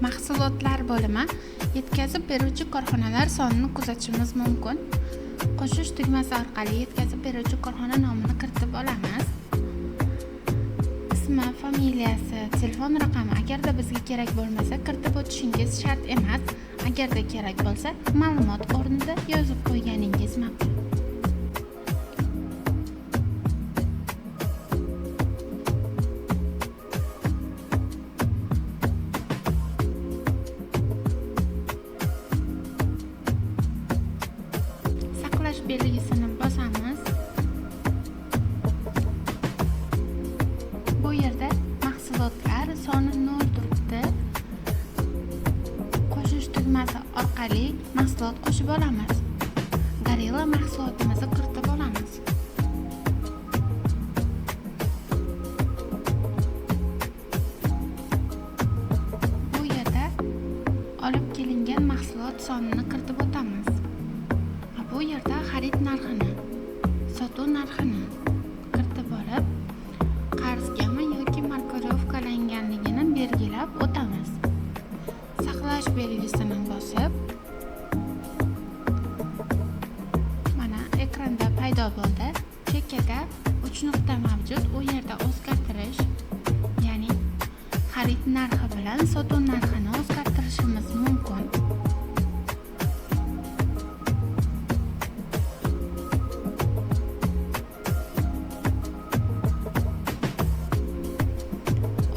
Mahsulotlar bo'limi yetkazib beruvchi korxonalar sonini kuzatishimiz mumkin. Qo'shish tugmasi orqali yetkazib beruvchi korxona nomini kiritib olamiz. Ismi, familiyasi, telefon raqami agarda bizga kerak bo'lmasa kiritib o'tishingiz shart emas. Agarda kerak bo'lsa, ma'lumot o'rnida yozib qo'yganingiz ma'qul. Saqlash belgisini bosamiz. Bu yerda mahsulotlar soni 0 turibdi. Qo'shish tugmasi orqali mahsulot qo'shib olamiz. Gorilla mahsulotimizni kiritib olamiz. Bu yerda olib kelingan mahsulot sonini kiritib o'tamiz. Bu yerda xarid narxini, sotuv narxini kiritib olib, qarzgami yoki markirovkalanganligini belgilab o'tamiz. Saqlash belgisini bosib, mana ekranda paydo bo'ldi. Chekkada 3 nuqta mavjud. U yerda o'zgartirish, ya'ni xarid narxi bilan sotuv narxini o'zgartirishimiz mumkin.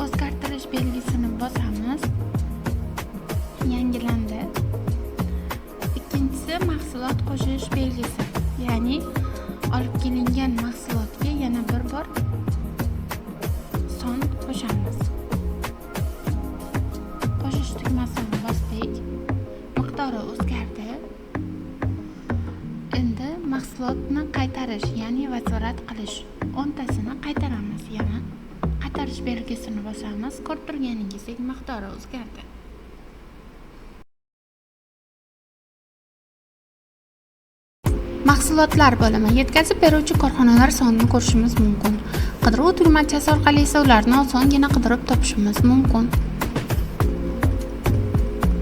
O'zgartirish belgisini bosamiz. Yangilandi. Ikkinchisi mahsulot qo'shish belgisi, ya'ni olib kelingan mahsulotga yana bir bor son qo'shamiz. Qo'shish tugmasini bosdik. Miqdori o'zgardi. Endi mahsulotni qaytarish, ya'ni vazvrat qilish. 10 tasini qaytaramiz yana. Qaytarish belgisini bosamiz. Ko'rib turganingizdek miqdori o'zgardi. Mahsulotlar bo'limi yetkazib beruvchi korxonalar sonini ko'rishimiz mumkin. Qidiruv tugmachasi orqali esa ularni osongina qidirib topishimiz mumkin.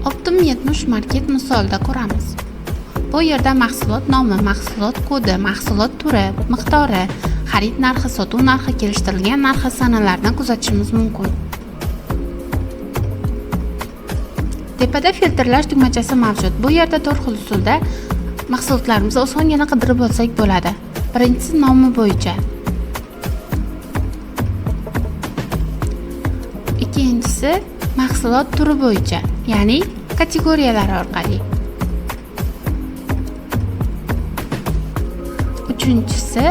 Optim 70 market misolida ko'ramiz. Bu yerda mahsulot nomi, mahsulot kodi, mahsulot turi, miqdori, xarid narxi, sotuv narxi, kelishtirilgan narxi sanalarni kuzatishimiz mumkin. Tepada filtrlash tugmachasi mavjud. Bu yerda 4 xil usulda mahsulotlarimizni osongina qidirib olsak bo'ladi. Birinchisi nomi bo'yicha. Ikkinchisi mahsulot turi bo'yicha, ya'ni kategoriyalari orqali. Uchinchisi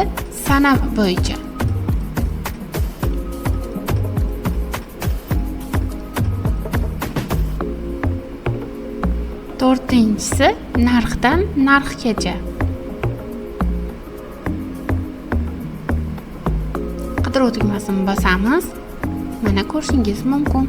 sana bo'yicha. To'rtinchisi narxdan narxgacha. Qidiruv tugmasini bosamiz. Mana ko'rishingiz mumkin.